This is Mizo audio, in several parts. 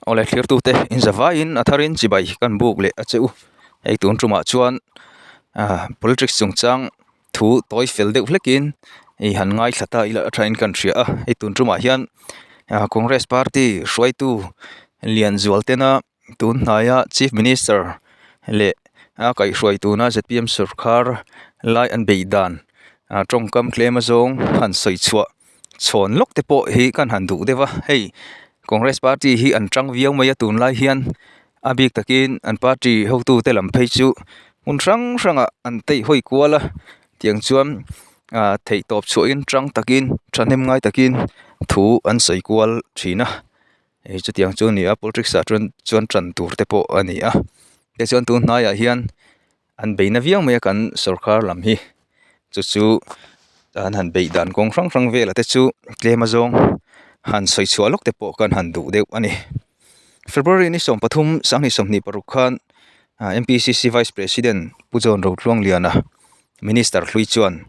Awle thlirtute in zavaiin a tharin chibai kan buk leh a che u. Hei tun tumah chuan ah politics chungchang thu tawi fel deuh hlekin hei han ngaithla ta ila a thain kan hria a. Hei tun tumah hian ah Congress party hruaitu Lianzual tena tun hnaia Chief Minister leh a kaihhruai tuna zpm sawrkar lai an beih dan ah tawngkam tlem azawng han sawi chhuah. Chhawn lawk te pawh hi kan han duh deuh a, hei Congress party hi an tang viau mai a tunlai hian a bik takin an party hotu te lam phei chu hmun hrang hrangah an tei hawi kual a tiang chuan ah theih tawp chhuahin tang takin thahnem ngai takin thu an sawi kual thin a hei chutiang chu a ni a politics ah chuan chuan tan tur te pawh a ni a tichuan tun hnaiah hian. An beihna viau mai a kan sawrkar lam hi chu chu an han beih dan kawng hrang hrang velah te chu tlem azawng han sawi chhuah lawk te pawh kan han duh deuh a ni. February ni 13 2026 khan M_P_C_C Vice President Pu John Rotluangliana Minister hlui chuan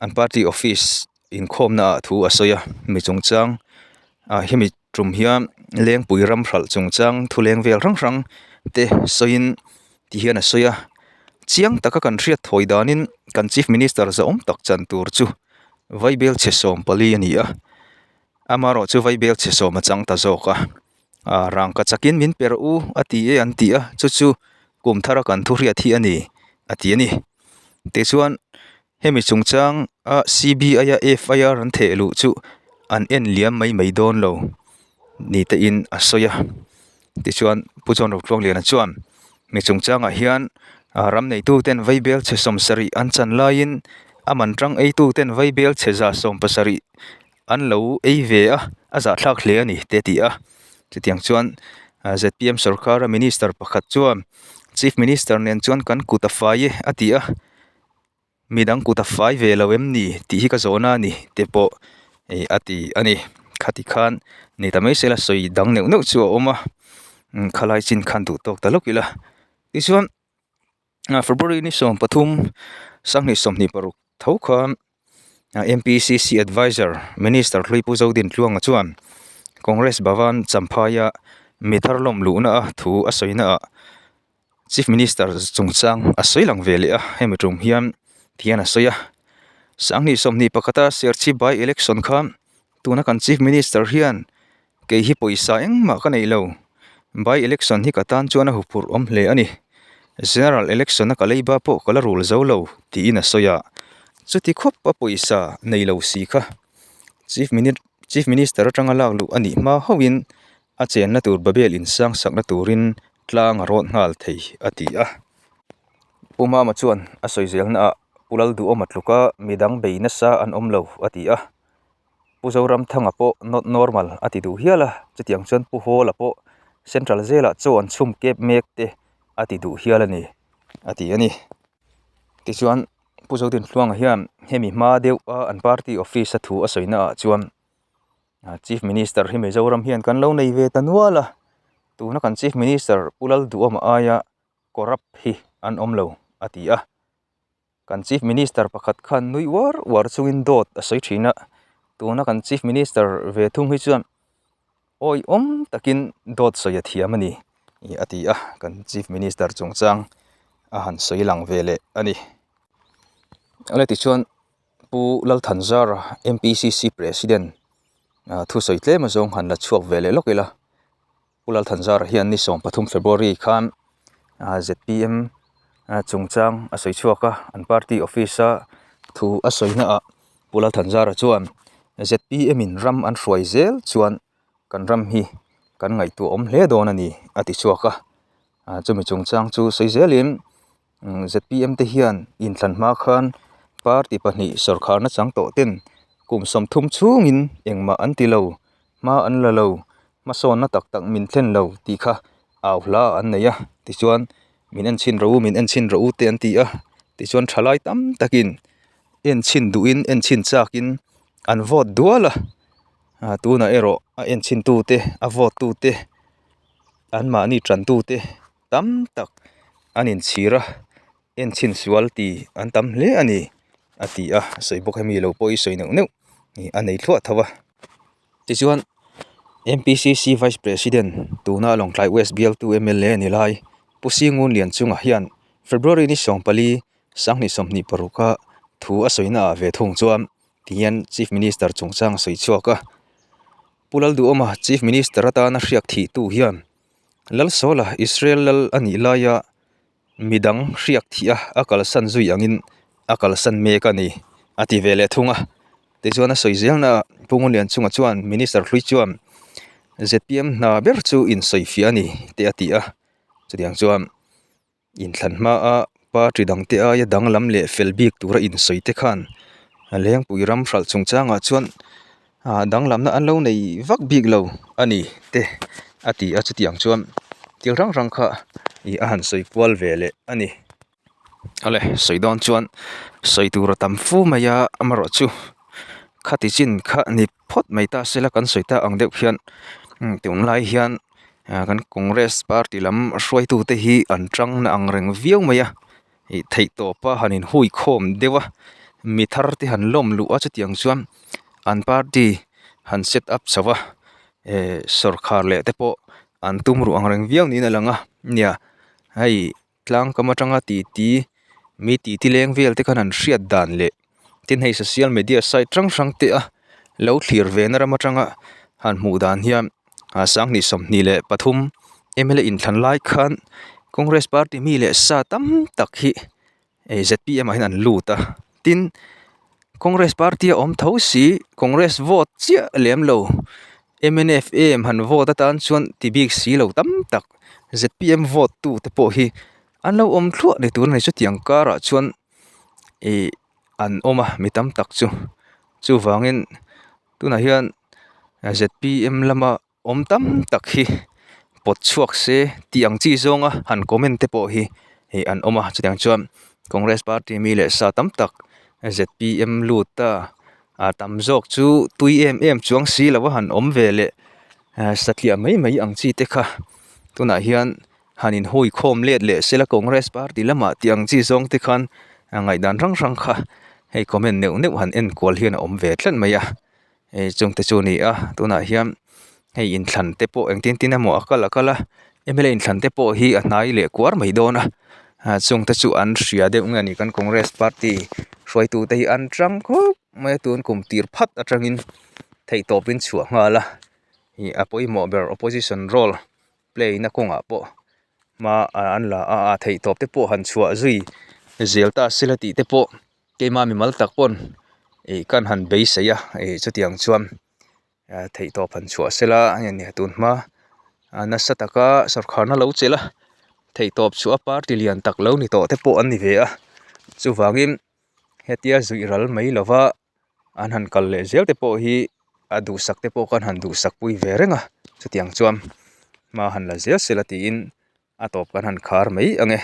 an party office inkhawmna ah thu a sawi a mi chungchang ah hemi tum hian lengpui ram hralh chungchang thu leng vel hrang hrang te sawiin ti hian a sawi a chiang taka kan hriat thawi danin kan chief minister zahawm tak chan tur chu vaibel chhe 14 a ni a amaherawh chu vaibel chhe 10 a chang ta zawk a ah rangka chakin min per u a ti e an ti a chu chu kum thara kan thu hriat hi a ni a ti a ni tichuan. Hemi chungchang a CBI a FIR an theh luh chu an en liam mai mai dawn lo ni te in a sawi a. Tichuan Pu John Rotluangliana chuan mi chungchangah hian ram neitu ten vaibel chhe 70 an chan laiin a man tang eitu ten vaibel chhe 170 an lo ei ve a, a zahthlak hle a ni te a ti a. Chutiang chuan zpm sorkara minister pakhat chuan Chief Minister nen chuan kan kut a fai e a ti a. Midang kut a fai ve lo em ni tih hi ka zawhna a ni te pawh ih a ti a ni. Khati khan ni ta mai sela sawi dang neuh neuh chu a awm a, khalai chin khan duh tawk ta lawk ila. Tichuan February ni 13 2026 tho khan M_P_C_C adviser Minister hlui Pu Zodin Tluanga chuan Congress Bhavan Champhaia mi thar lawm luhna a thu a sawina ah Chief Minister chungchang a sawi lang ve leh a, hemi tum hian tihian a sawi a, 2021 a Serchhip by election kha tuna kan Chief Minister hian kei hi pawisa engmah ka neih lo, by election hi ka tan chuan a huphurh awm hle a ni, General election a ka leiba pawh ka la rul zo lo tiin a sawi a, chuti khawp a pawisa nei lo si kha Chief Minister atanga lak luh a nih hma hauhin A chenna tur Babel insang sakna turin tlang a rawt nghal thei, a ti a. Pu Mama chuan a sawi zelnaah Pu Lalduhawma tluka midang bei nasa an awm lo, a ti a. Pu Zoramthanga pawh not normal a ti duh hial a, chutiang chuan Pu Hawla pawh Central zelah chaw an chhum kep mek te a ti duh hial a ni, a ti a ni. Tichuan Pu Zodintluanga hian hemi hma deuh a an party office a thu a sawinaah chuan Chief Minister hi Mizoram hian kan lo nei ve ta nual a, tuna kan Chief Minister Pu Lalduhawma aia corrupt hi an awm lo a ti a. Kan Chief Minister pakhat khan nui uar uar chungin dawt a sawi thin a, tuna kan Chief Minister ve thung hi chuan awihawm takin dawt sawi a thiam a ni a ti a, kan Chief Minister chungchang a han sawi lang ve leh a ni. Awle tichuan. Pu Lalthanzara M_P_C_C President thusawi tlem azawng han la chhuak ve leh lawk ila Pu Lalthanzara hian ni 13 February khan Z_P_M chungchang a sawi chhuak a an party office a thu a sawi naah Pu Lalthanzara chuan Z_P_M in ram an hruai zel chuan kan ram hi kan ngaihtuah awm hle dawn a ni a ti chhuak a chumi chungchang chu sawi zelin. Zpm te hian inthlan hma khan party pahnih sawrkharna chang tawh ten kum 30 chhungin engmah an ti lo, hma an la lo, hmasawnna tak tak min thlen lo tih kha au hla an nei a, tichuan min en chhin rawh u, min en chhin rawh u te an ti a, tichuan thalai tam takin en chhin duhin en chhin chakin an vote dual a, tunah erawh a en chhin tute a vote tute anmahni tan tute. Tam tak an inchhir a, enchhin sual ti an tam hle a ni a ti a, a sawi bawk hemi lo pawh hi sawi neuh neuh a nei thluah tho a. Tichuan MPCC Vice President, tuna Lawngtlai West bialtu mla ni lai Pu Singun Lianchunga hian February ni 14, 2026-a thu a sawina ah ve thung chuan tihian Chief Minister chungchang a sawi chhuak a. Pu Lalduhawma Chief Minister atana hriak thihtu hian Lalsawla Israel lal a nih laia Midang hriak thih a, a kalsan zui angin a kalsan mek a ni, a ti ve leh thung a. Tichuan a sawi zelna Pu Ngunlian chungah chuan Minister hlui chuan zpm hna ber chu insawifiah a ni te a ti a. Chutiang chuan inthlan hmaa party dangte aia danglam leh fel bik tura insawi te khan Lengpui ram hralh chungchangah chuan Ah danglamna an lo nei vak bik lo a ni te a ti a chutiang chuan thil hrang hrang kha ih a han sawi kual ve leh a ni. Awle sawi dawn chuan sawi tur a tam fu mai a amaherawh chu khati chin kha ni phawt mai ta sela kan sawi ta ang deuh hian tunlai hian ah kan congress party lam hruaitute hi an tang na ang reng viau mai a. Ih theih tawpa han inhui khawm deuh a mi thar te han lawm luh a chutiang chuan an party han set up chho a eh sawrkhar leh te pawh an tum ruh ang reng viau niin a lang a nia hei tlang kam atanga titi mi titi leng vel te khan an hriat dan leh tin hei social media site hrang hrang te a lo thlir ve na ram atanga han hmuh dan hian ah 2023 mla inthlan lai khan congress party mi leh sa tam tak hi eh zpm ah hian an lut a tin congress party a awm tho si congress vote chiah lem lo mnf em han vote atan chuan ti bik si lo tam tak zpm vote tu te pawh hi an lo awm thluah ni tur a ni chutiang karah chuan ih an awm a mi tam tak chu chuvangin tunah hian zpm lama awm tam tak hi pawt chhuak se tih ang chi zawnga han comment te pawh hi ih an awm a chutiang chuan congress party mi leh sa tam tak zpm lut ta a tam zawk chu tui em em chuang si lo a han awm ve leh satliah mai mai ang chi te kha tunah hian. Han inhawi khawm let leh sela Congress party lamah tih ang chi zawng te khan ngaihdan hrang hrang kha hei comment neuh neuh han en kual hian a awm ve tlat mai a hei chung te chu a ni a tunah hian hei inthlan te pawh engtin tin emaw a kal a kal a mla inthlan te pawh hi a hnai leh kuar mai dawn a chung te chu an hria deuh nge ni kan Congress party hruaitu te hi an tang khawp mai a tun kum tir phat atangin theihtawpin chhuah nghal a ih a pawimawh ber opposition role play na kawngah pawh hma an la a a theih tawp te pawh han chhuah zui zel ta sela tih te pawh keima mimal tak pawn ih kan han beisei a ih chutiang chuan theih tawp han chhuah sela nia tun hma a nasa taka sawrkharna lo chelh a theih tawp chhuah a party lian tak lo ni tawh te pawh an ni ve a chuvangin hetia zuih ral mai lova. An han kal leh zel te pawh hi a duhsak te pawh khan han duhsak pui ve reng a chutiang chuan hma han la zel sela tiin a tawp kan han khar mai ang e.